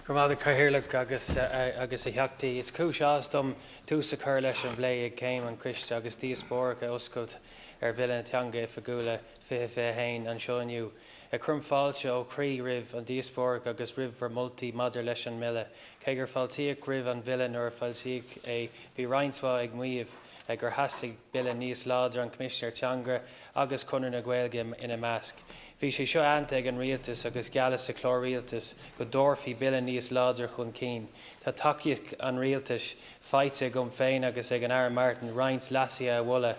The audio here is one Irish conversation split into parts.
Go raibh maith agat, a Chathaoirligh agus agus a Theachtaí. Is cúis áthais dom tús a chur leis an bplé ag Céim an Choiste agus díospóireacht a oscailt ar Bhille na Teanga Oifigiúla 2021 anseo inniu. Cuirim fáilte ó chroí roimh an díospóireacht agus roimh bhur moltaí maidir leis an mBille. Cé gur fáiltíodh roimh an Bhille nuair a foilsíodh é, bhí roinnt mhaith ag maíomh gur theastaigh Bille níos láidre, an Coimisinéir Teanga agus Conradh na Gaeilge ina measc. Bhí sé seo aitheanta ag an Rialtas agus gealladh sa Chlár Rialtais go dtabharfaí Bille níos láidre chun cinn. Tá tacaíocht an Rialtais faighte agam féin agus ag an Aire Martin roinnt leasuithe a mholadh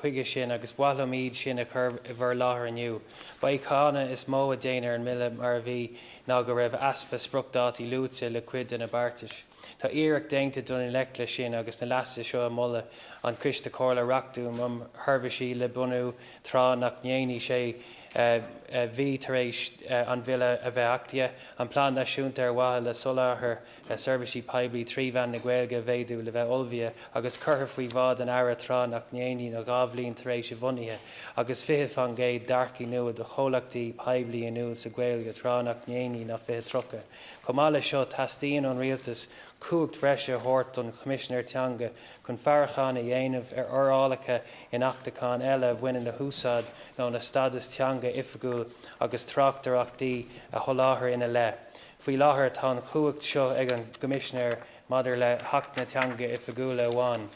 chuige sin agus ba mhaith liom iad sin a chur i bhur láthair inniu. Ba é cáineadh is mó a déanadh ar an mBille mar a bhí ná go raibh easpa spriocdhátaí luaite le cuid de na beartais. Tá iarracht déanta dul i ngleic leis sin agus na leasuithe seo á moladh, an Coiste Comhairleach Reachtúil um Sheirbhísí le bunú tráth nach ndéanaí sé mhí tar éis an Bhille a bheith achtaithe, an Plean Náisiúnta ar mhaithe le soláthar seirbhísí poiblí 3 mheán na Gaeilge a mhéadú le bheith ullmhaithe agus curtha faoi bhráid an Aire tráth nach ndéanaí ná 2 bhliain tar éis a bhunaithe, agus 20% d'earcaigh nua do chomhlachtaí poiblí inniúil sa Ghaeilge tráth nach ndéanaí ná 2030. Chomh maith leis seo, teastaíonn ón Rialtas cumhacht bhreise a thabhairt don Choimisinéir Teanga chun faireachán a dhéanamh ar fhorálacha in achtacháin eile a bhaineann le húsáid nó le stádas teanga oifigiúil agus tráchtaireachtaí a sholáthar ina leith. Faoi láthair, tá an chumhacht seo ag an gCoimisinéir maidir le hAcht na dTeangacha Oifigiúla amháin,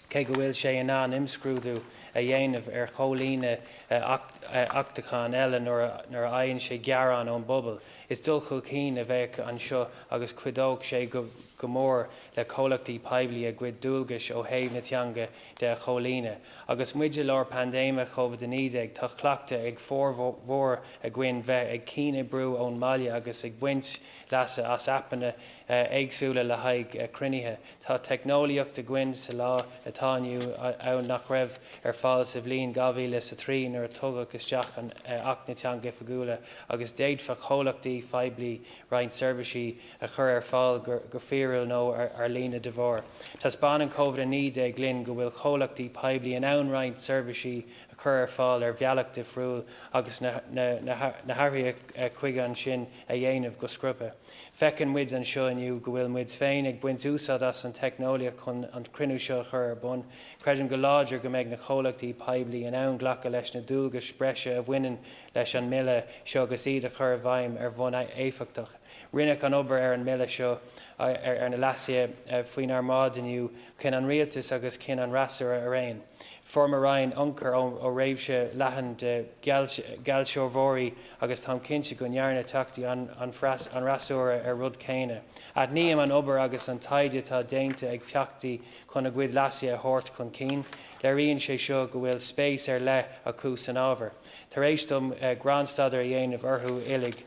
cé go bhfuil sé in ann imscrúdú a dhéanamh ar chomhlíonadh achtachán eile nuair a fhaigheann sé gearán ón bpobal. Is dul chun cinn a bheadh anseo agus cuideoidh sé go mór le comhlachtaí poiblí a gcuid dualgais ó thaobh na teanga de a chomhlíonadh. Agus muid i lár paindéime Covid-19, tá cleachtadh ag formhór againn bheith ag cianoibriú ón mbaile agus ag baint leasa as aipeanna éagsúla le haghaidh cruinnithe. Tá teicneolaíocht againn sa lá atá inniu ann nach raibh ar fáil sa bhliain 2003 nuair a tugadh isteach an Acht na Teanga Oifigiúla agus d'fhéadfadh comhlachtaí phoiblí roinnt seirbhísí a chur ar fáil go fíorúil nó ar líne de bharr. Taispeánann Covid-19 linn go bhfuil comhlachtaí poiblí in ann roinnt seirbhísí a chur ar fáil ar bhealach difriúil agus na hathruithe chuige ansin a dhéanamh go sciobtha. Feiceann muid anseo inniu go bhfuil muid féin ag baint úsáid as an teicneolaíocht chun an cruinniú seo a chur ar bun. Creidim go láidir go mbeidh na comhlachtaí poiblí in ann glacadh leis na dualgais breise a bhaineann leis an mBille seo agus iad a chur i bhfeidhm ar bhonn éifeachtach. Rinneadh an obair ar an mBille seo, ar na leasuithe faoinár mbráid inniu, chun an Rialtas agus chun an fhreasúra araon. Fuair mo Roinn ionchur ó réimse leathan de gheallsealbhóirí agus táim cinnte go ndearna Teachtaí an fhreasúra ar rud céanna. Aithním an obair agus an taighde atá déanta ag Teachtaí chun a gcuid leasuithe a thabhairt chun cinn. Léiríonn sé seo go bhfuil spéis ar leith acu san ábhar. Tar éis dom grinnstaidéar a dhéanamh orthu uilig,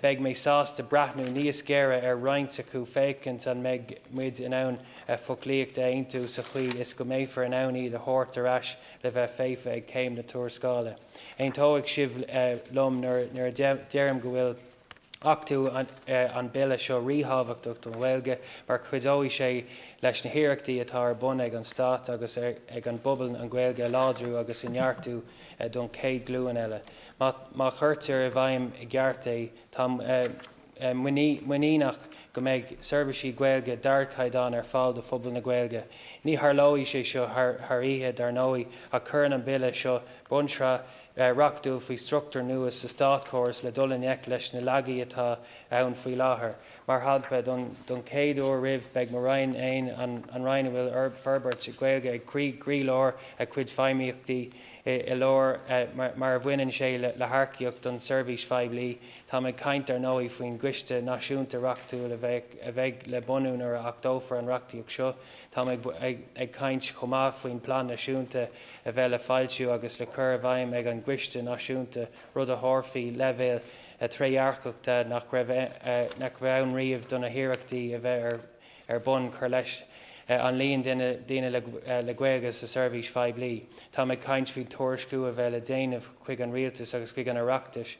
beidh mé sásta breathnú níos géire ar roinnt acu féachaint an mbeidh muid in ann foclaíocht a aontú sa chaoi is go mbeifear in ann iad a thabhairt ar ais le bheith faofa ag céim na tuarascála. Aontóidh sibh liom nuair a deirim go bhfuil achtú an Bhille seo ríthábhachtach don Ghaeilge mar cuideoidh sé leis na hiarrachtaí atá ar bun ag an Stát agus ag an bpobal an Ghaeilge a láidriú agus a neartú don chéad ghlúin eile. Má chuirtear i bhfeidhm i gceart é, táim muiníneach go mbeidh seirbhísí Gaeilge d'ardchaighdeán ar fáil do phobal na Gaeilge. Ní tharlóidh sé seo thar oíche, dar ndóigh, ach cuireann an Bille seo bunsraith reachtúil faoi struchtúr nua sa státchóras le dul i ngleic leis na laigí atá ann faoi láthair. Mar shampla, don chéad uair riamh beidh mo Roinn fhéin, an Roinn a bhfuil forbairt Gaeilge ag croílár a cuid feidhmíochtaí, i lár mar a bhaineann sé le hearcaíocht don tseirbhís phoiblí. Táim ag caint, dar ndóigh, faoin gCoiste Náisiúnta reachtúil a bheidh le bunú nuair a achtófar an reachtaíocht seo. Táim ag caint chomh maith faoin bPlean Náisiúnta a bheidh le foilsiú agus le cur i bhfeidhm ag an gCoiste Náisiúnta, rud a thabharfaidh leibhéal trédhearcachta nach raibh ann riamh do na hiarrachtaí a bheith ar bun cur leis an líon daoine le Gaeilge sa tseirbhís phoiblí. Táim ag caint faoi tuairisciú a bheith le déanamh chuig an Rialtas agus chuig an Oireachtas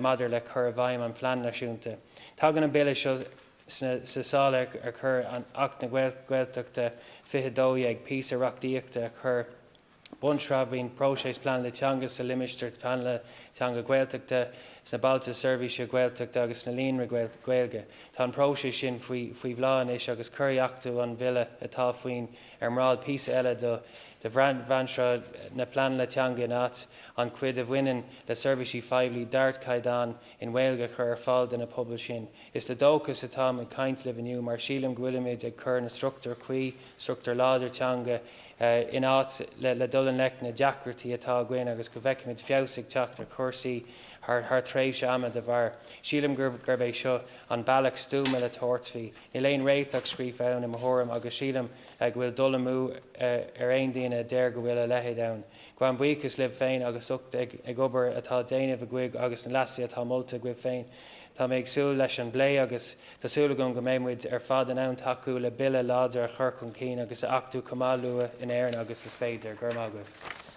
maidir le cur i bhfeidhm an Phlean Náisiúnta. Tagann an Bille seo sa saol ar chuir Acht na Gaeltachta 2012 píosa reachtaíochta a chur. Bunsraith, Bíonn próiseas pleanála teanga sa limistéar pleanála teanga Gaeltachta, sna Bailte Seirbhíse Gaeltachta agus sna Líonraí Gaeilge. Tá an próiseas sin faoi bhláth anois agus cuirfidh achtú an Bhille atá faoin ár mbráid píosa eile de bhunsraith na pleanála teanga in áit, an chuid a bhaineann le seirbhísí poiblí d'ardchaighdeán i nGaeilge a chur ar fáil do na pobail sin. Is le dóchas atáim ag caint libh inniu mar sílim go bhfuilimid ag cur na struchtúir cuí, struchtúr láidir teanga, in áit le dul i ngleic na deacrachtaí atá againn agus go bhfeicfimid feabhas ag teacht ar chúrsaí thar tréimhse ama dá bharr. Sílim gurb é seo an bealach stuama le tabhairt faoi. Níl aon réiteach scríofa ann i mo thuairim agus sílim go bhfuil dul amú ar aon duine a deir go bhfuil a leithéid ann. Gabhaim buíochas libh féin as ucht ag obair atá déanamh agaibh agus na leasuithe atá molta agaibh féin. Tá mé ag súil leis an bplé agus tá súil agam go mbeidh muid ar fad in ann tacú le bille láidir a chur chun cinn agus a achtú chomh maith luath in Éirinn agus is féidir. Go raibh maith agaibh.